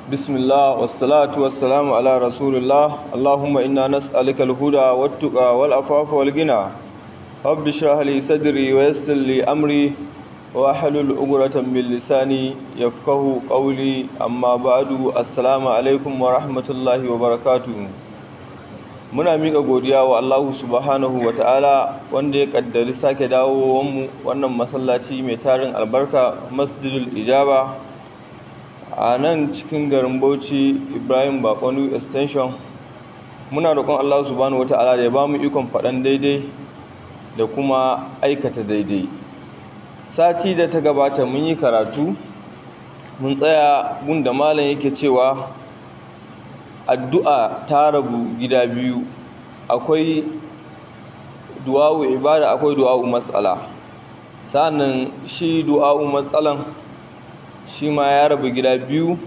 Bismillah wassalatu wassalamu ala rasulillah. Allahumma inna nas'aluka al-huda wat-tuqa wal-afafa wal-ghina. Rabbi shrah li sadri wa yassir li amri wa ahlul 'uqdatan min lisani yafqahu qawli. Amma ba'du, assalamu alaikum wa rahmatullahi wa barakatuh. Muna miƙa godiya wa Allah subhanahu wa ta'ala wanda ya kaddari sake dawowanmu wannan masallaci mai tarin albarka, Masjidul Ijaba, a nan cikin garin Bauchi, Ibrahim Bakonu Extension. Muna roƙon Allah subhanahu wa ta'ala da ya ba mu ikon faɗan daidai da kuma aikata daidai. Sati da ta gabata mun yi karatu, mun tsaya gunda malam yake cewa addu'a ta rabu gida biyu: akwai du'a'u ibada, akwai du'a'u matsala. Sa'annan shi du'a'u matsalan shi ma ya rabu gida biyu.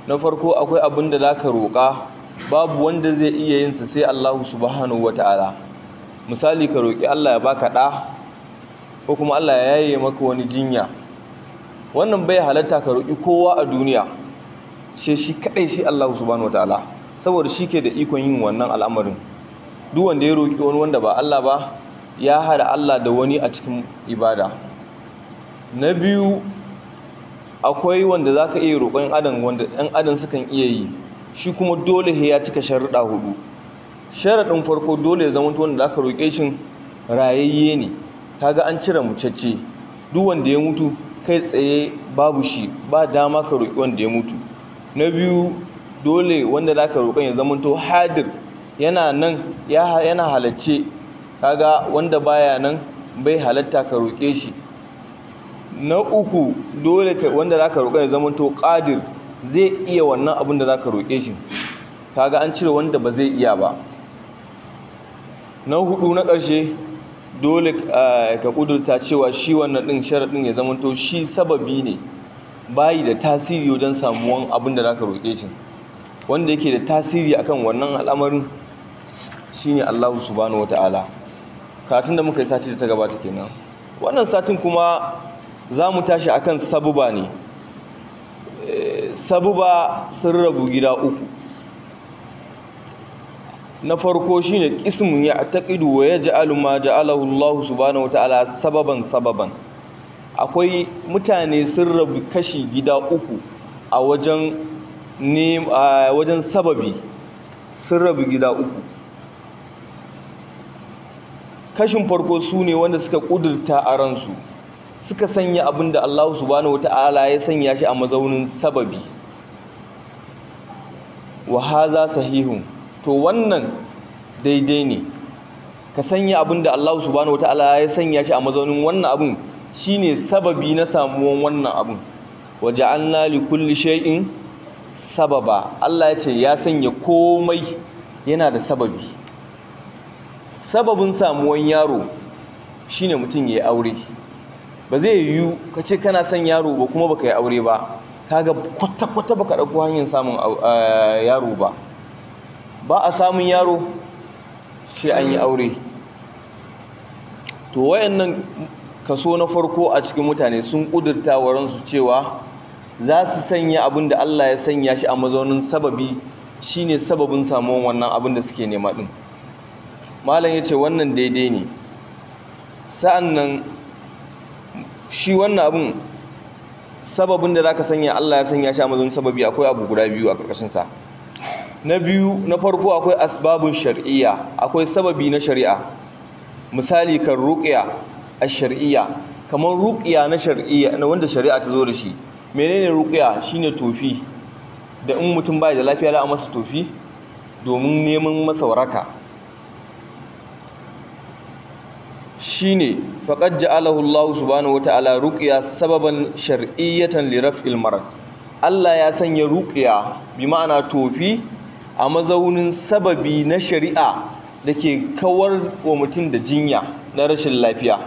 Na farko, akwai abin da zaka roƙa babu wanda zai iya yin sa sai Allah subhanahu wata'ala. Misali, ka roƙi Allah ya baka ɗa, ko kuma Allah ya yaye maka wani jinya. Wannan bai halatta ka roƙi kowa a duniya sai shi kaɗai, shi Allah subhanahu wata'ala, saboda shi ke da ikon yin wannan al'amarin. Duk wanda ya roƙi wani wanda ba Allah ba, ya haɗa Allah da wani a cikin ibada. Na biyu, akwai wanda za ka iya roƙon adam, wanda ɗan adam sukan iya yi. Shi kuma dole ya cika sharuɗa huɗu. Sharaɗin farko, dole ya zama wanda za ka roƙe shi rayayye ne. Kaga an cire mucacce. Duk wanda ya mutu, kai tsaye babu shi, ba dama ka roƙi wanda ya mutu. Na biyu, dole wanda za ka roƙon ya zamanto hadir, yana nan, yana halacce. Kaga wanda baya nan bai halatta ka roƙe shi. Na uku, dole wanda za ka roƙon ya zamanto ƙadir, zai iya wannan abin da za ka roƙe shi. Kaga an cire wanda ba zai iya ba. Na hudu, na ƙarshe, dole ka ƙudurta cewa shi wannan ɗin sharaɗin ya zamanto shi sababi ne, bayi da tasiri wajen samuwan abin da za ka roƙe shi. Wanda yake da tasiri akan wannan al'amarin shine Allah subhanahu wata'ala. Karatun da muka yi sati da ta gabata kenan. Wannan satin kuma za mu tashi akan sabuba ne. Sabuba sun rabu gida uku. Na farko shine qismun ya taqidu wa yaj'alu ma ja'alahu Allah subhanahu wata'ala sababan sababan. Akwai mutane sun rabu kashi gida uku a wajen sababi. Sun rabu gida uku. Kashin farko su ne wanda suka kudurta a ransu, suka sanya abin da Allah subhanahu wata'ala ya sanya shi a mazaunin sababi. Wa haza sahihun, to wannan daidai ne. Ka sanya abin da Allah subhanahu wata'ala ya sanya shi a mazaunin wannan abin shine sababi na samuwan wannan abin. Waja'alna li kulli shay'in sababa. Allah ya ce ya sanya komai yana da sababi. Sababin samuwan yaro shine mutum ya yi aure. Ba zai yiwu ka ce kana son yaro ba kuma baka yi aure ba. Kaga kwata-kwata baka ɗauko hanyar samun yaro ba. Ba a samun yaro sai an yi aure. To wayannan kaso na farko a cikin mutane sun ƙudurta wa ransu cewa za su sanya abin da Allah ya sanya shi a mazaunin sababi shine sababin samuwan wannan abin da suke nema din. Malam ya ce wannan daidai ne. Sa'annan shi wannan abin, sababin da zaka sanya Allah ya sanya shi a mazaunin sababi, akwai abu guda biyu a ƙarƙashin sa. Na biyu, na farko, akwai asbabun shar'iyya, akwai sababi na shari'a. Misali, kan ruqya ash-shar'iyya, kamar ruqya na shar'iyya na wanda shari'a ta zo da shi. Menene ruqya? Shine tofi, da in mutum bai da lafiya da a masa tofi domin neman masa waraka. Shine faqad ja'alahu Allah subhanahu wata'ala ruqya sababan shar'iyyatan li raf'il marad. Allah ya sanya ruqya, bi ma'ana tofi, a mazaunin sababi na shari'a da ke kawar wa mutum da jinya na rashin lafiya.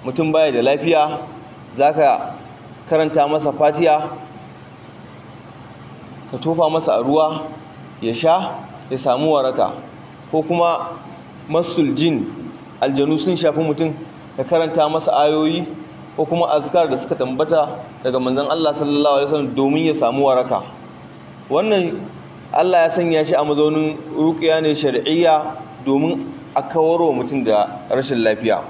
Mutum baya da lafiya, zaka karanta masa Fatiha, ka tofa masa a ruwa ya sha, ya samu waraka. Ko kuma masul jin, aljanu sun shafi mutum, ka karanta masa ayoyi ko kuma azkar da suka tambata daga manzon Allah sallallahu alaihi wasallam domin ya samu waraka. Wannan Allah ya sanya shi a mazaunin ruqya ne shar'iyya domin a kawarwa mutum da rashin lafiya.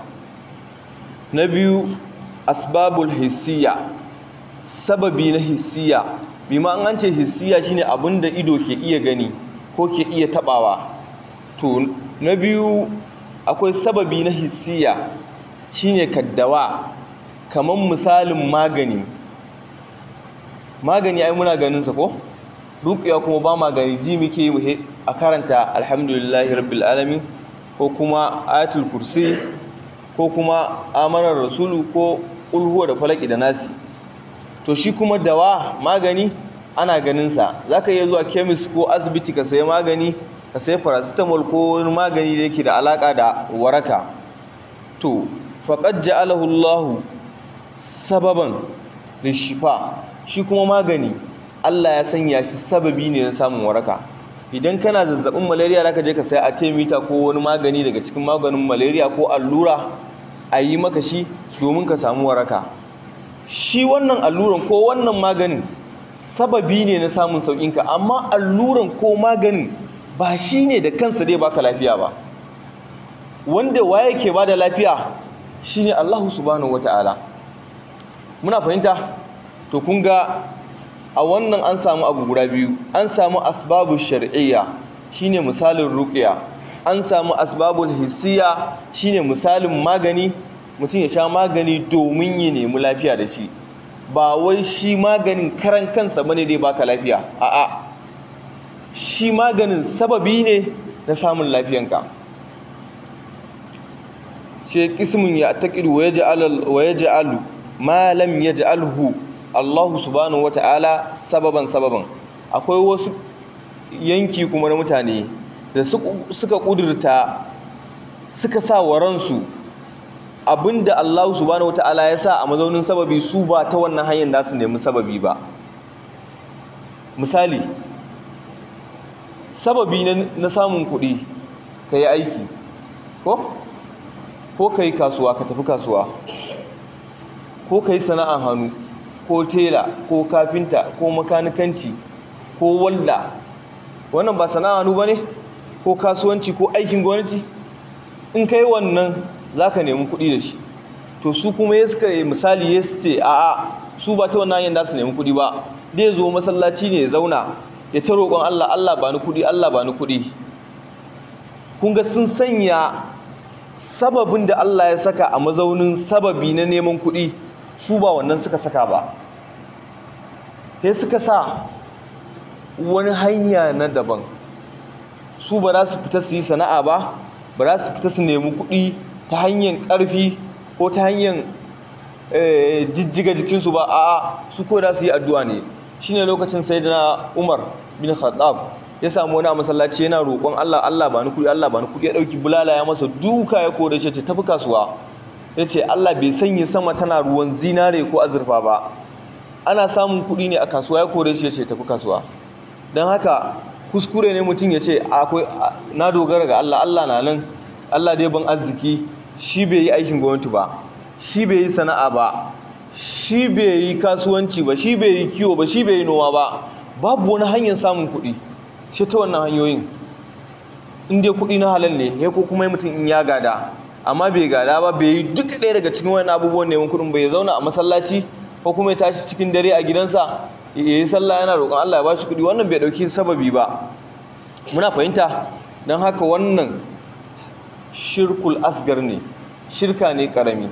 Na biyu, asbabul hissiya, sababi na hissiya. Bima an ce hissiya shine abin da ido ke iya gani ko ke iya tabawa. To na biyu akwai sababi na hissiya shine kaddawa, kaman misalin magani. Magani ai muna ganin sa ko? Ruqya kuma ba magani, ji muke yi a karanta alhamdulillahi rabbil alamin ko kuma ayatul kursi ko kuma amanar rasulu ko ulhuwa da falaki da nasi. To shi kuma dawa, magani, ana ganin sa. Zaka iya zuwa chemist ko asibiti ka sayi magani, ka sayi paracetamol ko wani magani da yake da alaka da waraka. To faqad ja'alahu Allahu sababan lishifa. Shi kuma magani Allah ya sanya shi sababi ne na samun waraka. Idan kana zazzabin malaria zaka je ka sayi artemether ko wani magani daga cikin maganin malaria ko allura a yi maka shi domin ka samu waraka. Shi wannan alluran ko wannan maganin sababi ne na samun sauƙinka, amma alluran ko maganin ba shi ne da kansa zai baka lafiya ba. Wanda waye ke bada lafiya shine Allah subhanahu wataala. Muna fahimta? To kun ga a wannan an samu abu guda biyu. An samu asbabu shar'iyya shine misalin ruqya, an samu asbabul hissiya shine misalin magani, mutum ya sha magani domin ya nemi lafiya da shi. Ba wai shi maganin karan kansa bane dai baka lafiya, a'a, shi maganin sababi ne na samun lafiyanka. Sai kismin ya taqidu wa yaj'alu ma lam yaj'alhu Allah subhanahu wata'ala sababan sababan. Akwai wasu yanki kuma na mutane da suka kudurta, suka sa wa ransu abinda Allah subhanahu wata'ala ya sa a mazaunin sababi, su ba ta wannan hanyar da su nemi sababi ba. Misali, sababi na samun kuɗi, ka yi aiki ko ka yi kasuwa, ka tafi kasuwa, ko ka yi sana'ar hannu, ko tela, ko kafinta, ko makanikanci, ko walda. Wannan ba sana'a hannu ba ne? Ko kasuwanci, ko aikin gwamnati. In ka yi wannan za ka nemi kuɗi da shi. To su kuma ya suka yi misali ya ce a'a, su ba ta wannan hanyar za su nemi kuɗi ba. Zai zo masallaci ne ya zauna ya ta roƙon Allah, Allah ba ni kuɗi, Allah ba ni kuɗi. Kun ga sun sanya sababin da Allah ya saka a mazaunin sababi na neman kuɗi, su ba wannan suka saka ba. Sai suka sa wani hanya na daban. Su ba za su fita su yi sana'a ba, ba za su fita su nemi kuɗi ta hanyar ƙarfi ko ta hanyar jijjiga jikinsu ba, a'a, su ko da su yi addu'a ne. Shine lokacin Sayyidina Umar bin Khattab ya samu wani a masallaci yana roƙon Allah, Allah ba ni kuɗi, Allah ba ni kuɗi. Ya ɗauki bulala ya masa duka ya kore shi, ya ce tafi kasuwa. Ya ce Allah bai sanya sama tana ruwan zinare ko azurfa ba, ana samun kuɗi ne a kasuwa. Ya kore shi ya ce tafi kasuwa. Don haka kuskure ne mutum ya ce akwai na dogara ga Allah, Allah na nan, Allah dai ban arziki. Shi bai yi aikin gwamnati ba, shi bai yi sana'a ba, shi bai yi kasuwanci ba, shi bai yi kiwo ba, shi bai yi noma ba. Babu wani hanyar samun kuɗi sai ta wannan hanyoyin. In dai kuɗi na halal ne, ya ko kuma mutum in ya gada, amma bai gada ba, bai yi duk ɗaya daga cikin wannan abubuwan neman kuɗin bai zauna a masallaci ko kuma ya tashi cikin dare a gidansa ya yi sallah yana roƙon Allah ya bashi kuɗi, wannan bai ɗauki sababi ba. Muna fahimta? Don haka wannan shirkul asgar ne, shirka ne ƙarami.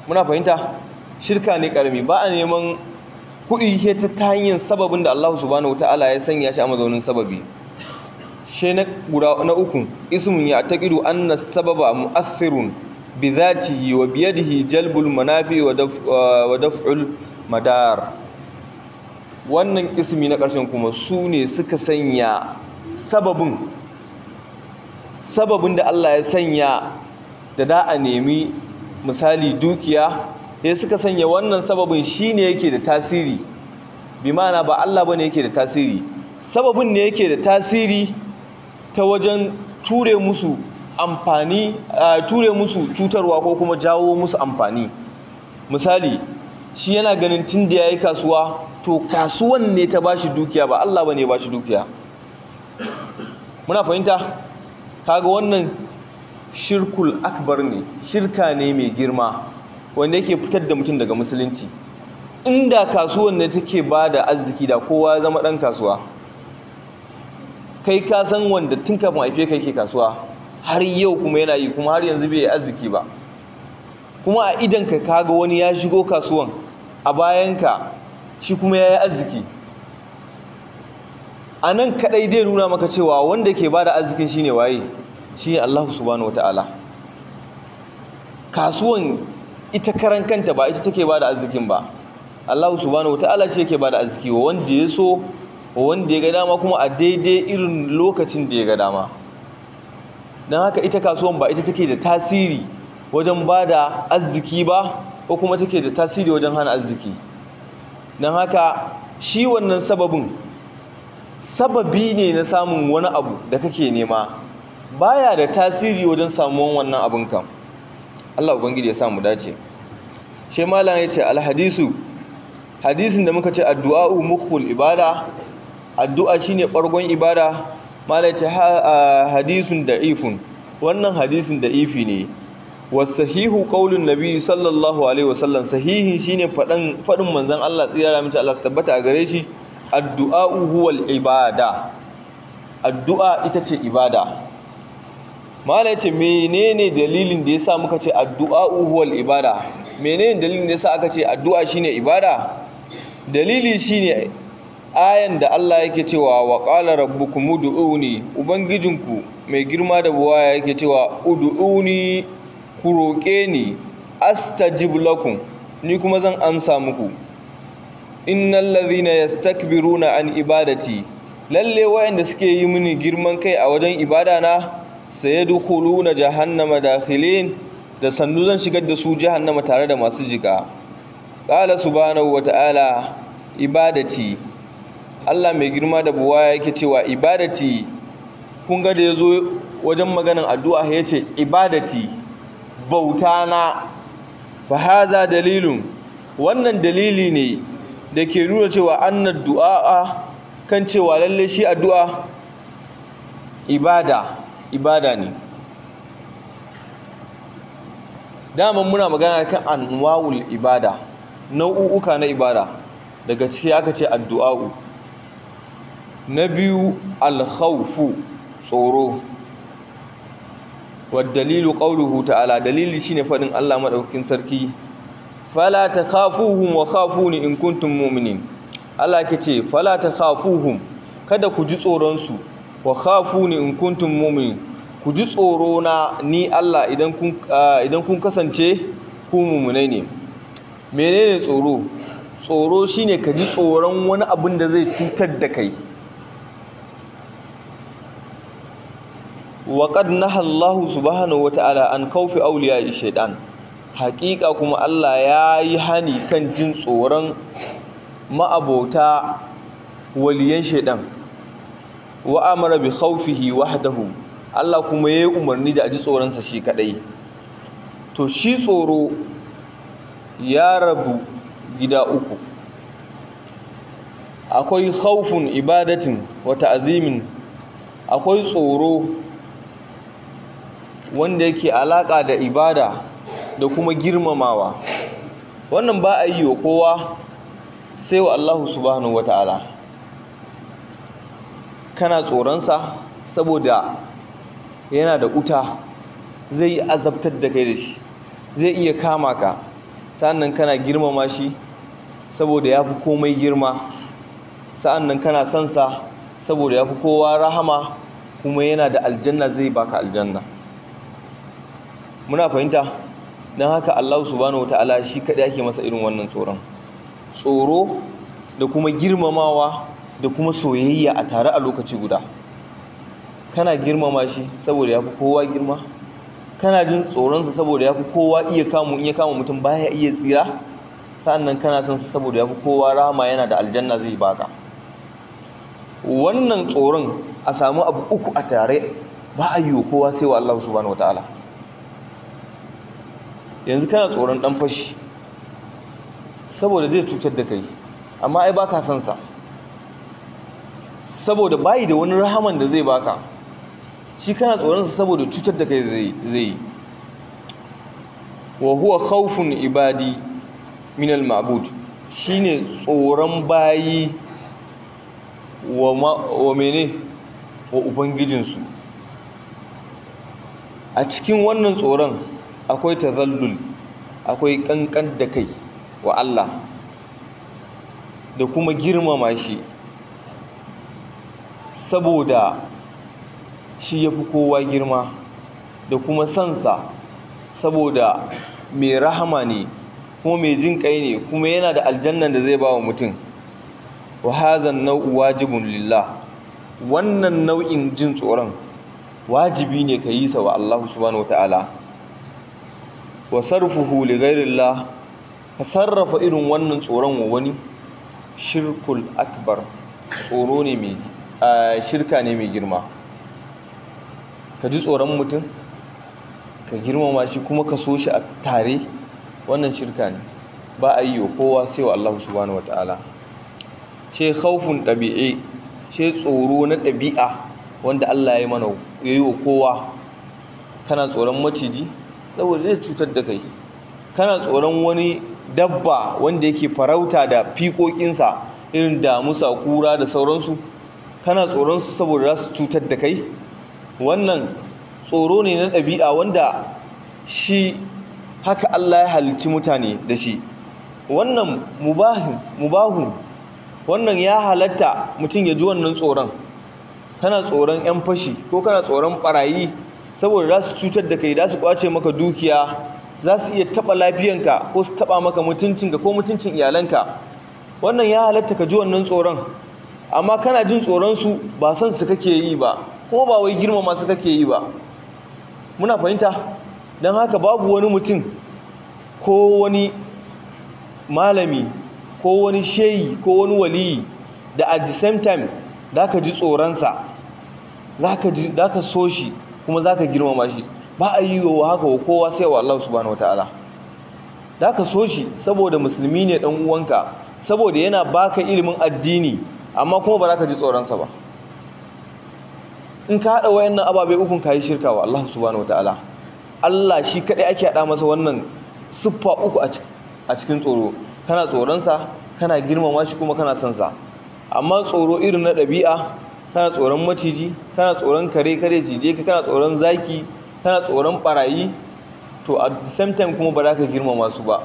Muna fahimta? Shirka ne ƙarami. Ba a neman kuɗi ta hanyar sababin da Allah subhanahu wataala ya sanya shi a mazaunin sababi. She na guda na uku, ismun ya taqidu anna sababa mu'athirun bi dhatihi wa bi yadihi jalbul manafi wa daf'ul madar. Wannan ismi na ƙarshen kuma su ne suka sanya sababin da Allah ya sanya da a nemi misali dukiya, sai suka sanya wannan sababin shine yake da tasiri. Bi ma'ana ba Allah bane yake da tasiri, sababin ne yake da tasiri ta wajen ture musu amfani, ture musu cutarwa ko kuma jawo musu amfani. Misali, shi yana ganin tun da yayi kasuwa To kasuwan ne ta bashi dukiya, ba Allah bane ya bashi dukiya. Muna fahimta? Kaga wannan shirkul akbar ne, shirka ne mai girma wanda yake fitar da mutum daga musulunci. Inda kasuwan ne take bada arziki, da kowa ya zama dan kasuwa. Kai ka san wanda tun kafin haife kai ke kasuwa, har yau kuma yana yi, kuma har yanzu bai yi arziki ba. Kuma a idan ka kaga wani ya shigo kasuwan a bayanka, shi kuma ya yi arziki. A nan kaɗai dai nuna maka cewa wanda ke bada arzikin shine waye? Shine Allah subhanahu wataala. Kasuwan ita karan kanta ba ita take bada arzikin ba, Allah subhanahu wataala shi yake bada arziki wa wanda ya so, wa wanda ya ga dama, kuma a daidai irin lokacin da ya ga dama. Don haka ita kasuwan ba ita take da tasiri wajen bada arziki ba, ko kuma take da tasiri wajen hana arziki. Don haka shi wannan sababin sababi ne na samun wani abu da kake nema, baya da tasiri wajen samuwan wannan abun kan. Allah ubangiji ya sa mu dace. Shi malam yace alhadisu, hadisin da muka ce addu'a'u mukhul ibada, addu'a shine bargon ibada. Malam yace hadisun da'ifun, wannan hadisin da'ifi ne. Wasahihu qaulun nabi sallallahu alaihi wasallam, sahihi shine fadan fadin manzon Allah tsira da Allah su tabbata a gare shi, addu'a'u huwal ibada, addu'a ita ce ibada. Malam yace menene dalilin da yasa muka ce addu'a'u huwal ibada? Menene dalilin da yasa aka ce addu'a shine ibada? Dalili shine ayan da Allah yake cewa wa qala rabbukum ud'uni, ubangijinku mai girma da buwaya yake cewa ud'uni, ku roƙe ni, astajib lakum, ni kuma zan amsa muku. Innal ladhina yastakbiruna an ibadati, lalle wayanda suke yi mini girman kai a wajen ibada na, sayadkhuluna jahannama dakhilin, da sannu zan shigar da su jahannama tare da masu jika. Qala subhanahu wa ta'ala ibadati, Allah mai girma da buwaya yake cewa ibadati. Kun ga da yazo wajen maganan addu'a yace ibadati, bauta na. Fa haza dalilun, wannan dalili ne da ke nuna cewa annad du'a, kan cewa lalle shi addu'a ibada, ibada ne. Daman muna magana kan anwa'ul ibada, nau'uka na ibada. Daga ciki aka ce addu'a'u. Na biyu al-khawfu, tsoro. Wad-dalilu qawluhu ta'ala, dalili shine fadin Allah madaukakin sarki, fala takhafuhum wa khafuni in kuntum mu'minin. Allah yake ce fala takhafuhum, kada ku ji tsoron su, wa khafuni in kuntum mu'minin, ku ji tsoro na ni Allah idan kun kasance ku mu'minai ne. Menene tsoro? Tsoro shine ka ji tsoron wani abin da zai cutar da kai. Wa qad naha Allah subhanahu wa ta'ala an khawfi awliya'i shaytan, haƙiƙa kuma Allah ya yi hani kan jin tsoron ma'abota waliyan shaytan. Wa amara bi khawfihi wahdahu, Allah kuma ya yi umarni da a ji tsoronsa shi kadai. To shi tsoro ya rabu gida uku. Akwai khawfun ibadatin wa ta'zimin, akwai tsoro wanda yake alaka da ibada da kuma girmamawa. Wannan ba a yi wa kowa sai wa Allah subhanahu wataala. Kana tsoronsa saboda yana da wuta, zai yi azabtar da kai da shi, zai iya kama ka. Sa'annan kana girmama shi saboda ya fi komai girma. Sa'annan kana son sa saboda ya fi kowa rahama, kuma yana da aljanna, zai baka aljanna. Muna fahimta? Don haka Allah subhanahu wataala shi kaɗai ake masa irin wannan tsoron. Tsoro da kuma girmamawa da kuma soyayya a tare a lokaci guda. Kana girmama shi saboda ya fi kowa girma, kana jin tsoronsa saboda ya fi kowa iya kamu, in ya kama mutum baya iya tsira. Sa'annan kana son sa saboda ya fi kowa rahama, yana da aljanna zai baka. Wannan tsoron a samu abu uku a tare ba a yi wa kowa sai wa Allah subhanahu wataala. Yanzu kana tsoron dan fashi saboda zai cutar da kai, Amma ai baka son sa, saboda bayi da wani rahaman da zai baka. Shi kana tsoronsa saboda cutar da kai zai yi. Wa huwa khawfun ibadi min al-ma'bud, shine tsoron bayi wa mene wa ubangijinsu. A cikin wannan tsoron akwai tazallul, akwai kankan da kai wa Allah da kuma girmama shi, saboda shi yafi kowa girma, da kuma sansa saboda mai rahama ne kuma mai jin kai ne, kuma yana da aljannan da zai ba wa mutum. Wa hadha an-naw'u wajibun lillah, wannan nau'in jin tsoron wajibi ne ka yi sa wa Allah subhanahu wataala. Wa sarfuhu li ghairillah, ka sarrafa irin wannan tsoron wa wani, shirkul akbar, tsoro ne mai shirka ne mai girma. Ka ji tsoron mutum, ka girmama shi kuma ka so shi a tare, wannan shirka ne, ba a yi wa kowa sai wa Allah subhanahu wataala. Sai khawfun ɗabi'i, sai tsoro na ɗabi'a wanda Allah ya mana, ya yi wa kowa. Kana tsoron maciji saboda zai cutar da kai, kana tsoron wani dabba wanda yake farauta da fiƙoƙinsa irin damusa, kura da sauransu, kana tsoron su saboda za su cutar da kai. Wannan tsoro ne na ɗabi'a wanda shi haka Allah ya halicci mutane da shi. Wannan mubahun, wannan ya halatta mutum ya ji wannan tsoron. Kana tsoron 'yan fashi ko kana tsoron ɓarayi saboda za su cutar da kai, za su ƙwace maka dukiya, za su iya taɓa lafiyanka ko su taɓa maka mutuncinka ko mutuncin iyalanka. Wannan ya halatta ka ji wannan tsoron, amma kana jin tsoron su ba son su kake yi ba, kuma ba wai girmama su kake yi ba. Muna fahimta? Don haka babu wani mutum ko wani malami ko wani shehi ko wani waliyi da at the same time za ka ji tsoronsa, za ka so shi kuma za ka girmama shi. Ba a yi wa haka wa kowa sai wa Allah subhanahu wataala. Za ka so shi saboda musulmi ne ɗan uwanka, saboda yana baka ilimin addini, amma kuma ba za ka ji tsoronsa ba. In ka haɗa wayannan ababe ukun, ka yi shirka wa Allah subhanahu wataala. Allah shi kaɗai ake haɗa masa wannan siffa uku a cikin tsoro. Kana tsoronsa, kana girmama shi kuma kana son sa. Amma tsoro irin na ɗabi'a, kana tsoron maciji, kana tsoron kare kare cije ka, kana tsoron zaki, kana tsoron ɓarayi, to at the same time kuma ba za ka girmama su ba,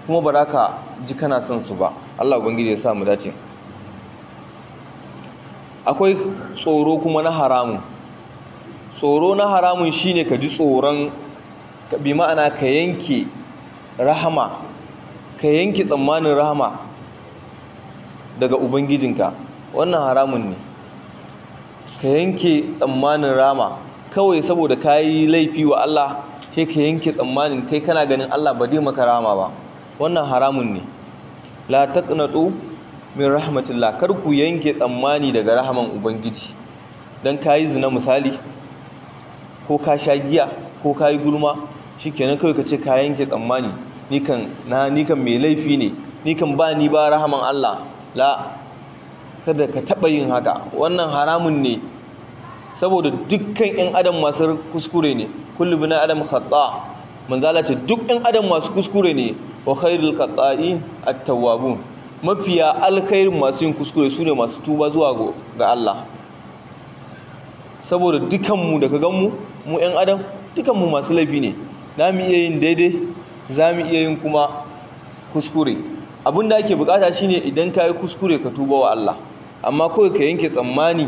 kuma ba za ka ji kana son su ba. Allah ubangiji ya sa mu dace. Akwai tsoro kuma na haramun. Tsoro na haramun shine ka ji tsoron, bi ma'ana ka yanke rahama, ka yanke tsammanin rahama daga ubangijinka. Wannan haramun ne. Ka yanke tsammanin rahama kawai saboda ka yi laifi wa Allah, sai ka yanke tsammanin kai kana ganin Allah ba zai maka rahama ba. Wannan haramun ne. La taqnatu min rahmatillah, kar ku yanke tsammani daga rahaman ubangiji. Dan ka yi zina misali, ko ka sha giya, ko ka yi gulma, shikenan kawai ka ce ka yanke tsammani, ni kan mai laifi ne, ni kan ba ni ba rahaman Allah. La, kada ka taɓa yin haka. Wannan haramun ne, saboda dukkan 'yan adam masu kuskure ne. Kullu bani adam khata, manzala ce duk 'yan adam masu kuskure ne. Wa khairul khata'in at-tawwabun, mafiya alkhairin masu yin kuskure su ne masu tuba zuwa ga Allah. Saboda dukanmu da ka ganmu mu 'yan adam, dukanmu masu laifi ne. Za mu iya yin daidai, za mu iya yin kuma kuskure. Abin da ake bukata shine idan ka yi kuskure ka tuba wa Allah. Amma kawai ka yanke tsammani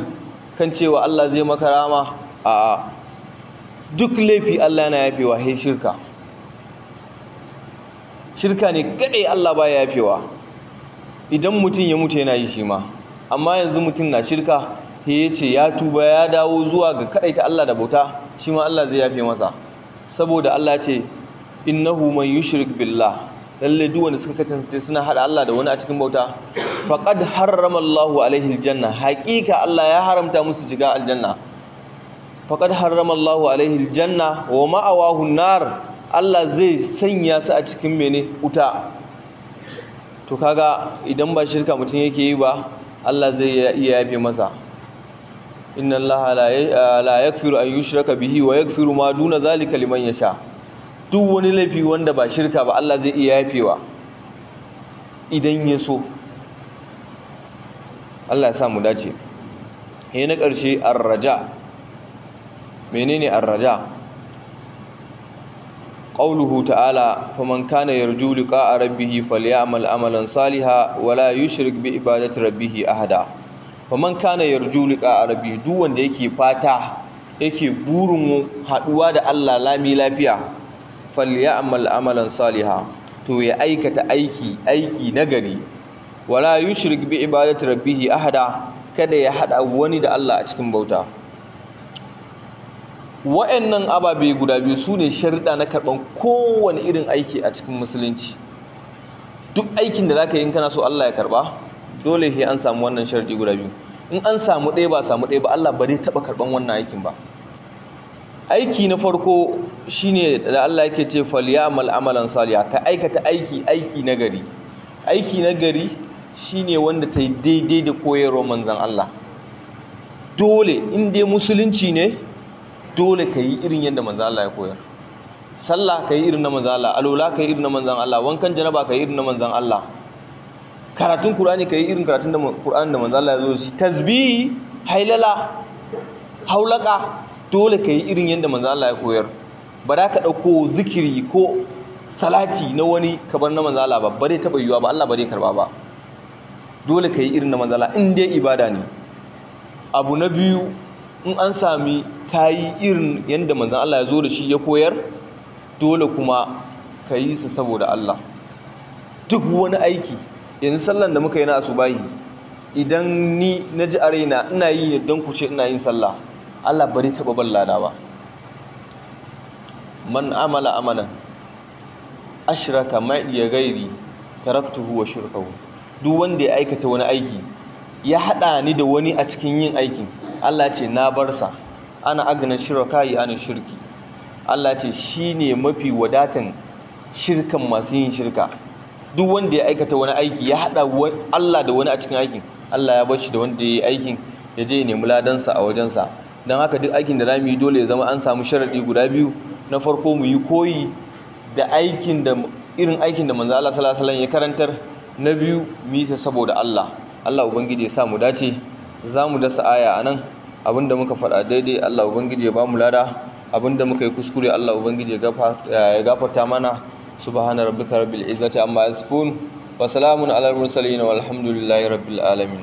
kan cewa Allah zai maka rama, a'a. Duk laifi Allah yana yafewa, sai shirka. Shirka ne kadai Allah baya yafewa. Idan mutum ya mutu yana yi shi ma. Amma yanzu mutum na shirka, sai ya ce ya tuba ya dawo zuwa ga kadaita Allah da bauta, shi ma Allah zai yafe masa. Saboda Allah ce innahu man yushrik billah, lalle duk wanda suka kasance suna hada Allah da wani a cikin bauta, faqad harrama Allahu alaihi aljanna, haqiqa Allah ya haramta musu shiga aljanna. Faqad harrama Allahu alaihi aljanna wa ma'awahu nar, Allah zai sanya su a cikin mene? Wuta. To To kaga idan ba shirka mutum yake yi ba, Allah zai iya yafe masa. Inna Allah la yaghfiru an yushraka bihi wa yaghfiru ma duna zalika liman yasha. Duk wani laifi wanda ba shirka ba, Allah zai iya yafewa idan ya so. Allah ya sa mu dace. Na ƙarshe, arraja. Menene arraja? Qauluhu ta'ala: faman kana yarju liqa'a rabbih falyamal amalan salihan wala yushrik bi ibadati rabbih ahada. Faman kana yarju liqa'a rabbih, duk wanda yake fata, yake burin haduwa da Allah lami lafiya, falyamal amalan salihan, to ya aikata aiki nagari, wala yushrik bi ibadati rabbih ahada, kada ya hada wani da Allah a cikin bauta. Wa'annan ababe guda biyu su ne sharuɗa na karɓan kowane irin aiki a cikin musulunci. Duk aikin da zaka yi, in kana so Allah ya karɓa, dole sai an samu wannan sharaɗi guda biyu. In an samu ɗaya, ba samu ɗaya ba, Allah ba zai taɓa karɓan wannan aikin ba. Aiki na farko shine da Allah yake ce falyamal amalan salihan, ka aikata aiki nagari. Aiki nagari shine wanda ta yi daidai da koyarwar manzon Allah. Dole in dai musulunci ne, dole ka yi irin yadda manzon Allah ya koyar. Sallah ka yi irin na manzon Allah, alola ka yi irin na manzon Allah, wankan janaba ka yi irin na manzon Allah, karatun Qur'ani ka yi irin karatun da Qur'ani da manzon Allah ya zo shi, tasbihi, hailala, haulaka, dole ka yi irin yadda manzon Allah ya koyar. Ba za ka ɗauko zikiri ko salati na wani ka bar na manzon Allah ba, ba zai taɓa yiwuwa ba, Allah ba zai karba ba. Dole ka yi irin na manzon Allah in dai ibada ne. Abu na biyu, in an sami kayi irin yadda manzon Allah ya zo da shi ya koyar, dole kuma ka yi su saboda Allah. Duk wani aiki, yanzu sallan da muka yi na asubahi, idan ni na ji a raina ina yi don ku ce ina yin sallah, Allah ba zai taɓa ban lada ba. Man amala amalan ashraka ma'iya gairi taraktuhu wa shirkahu. Duk wanda ya aikata wani aiki ya haɗa ni da wani a cikin yin aikin, Allah ce na bar sa. Ana agna shirka ana shirki. Allah ce shine mafi wadatan shirkan masu yin shirka. Duk wanda ya aikata wani aiki ya haɗa Allah da wani a cikin aikin, Allah ya bar shi da wanda ya yi aikin, ya je ya nemi ladansa a wajensa. Don haka duk aikin da zamu yi dole ya zama an samu sharaɗi guda biyu. Na farko, mu yi koyi da aikin da irin aikin da manzo Allah sallallahu alaihi wasallam ya karantar. Na biyu, mu yi sa saboda Allah. Allah ubangiji ya sa mu dace. Za mu dasa aya anan. Abinda muka faɗa daidai, Allah ubangiji ya ba mu lada. Abinda muka yi kuskure, Allah ubangiji ya gafarta mana. Subhana rabbika rabbil izzati amma yasifun wa salamun alal mursalin, walhamdulillahi rabbil alamin.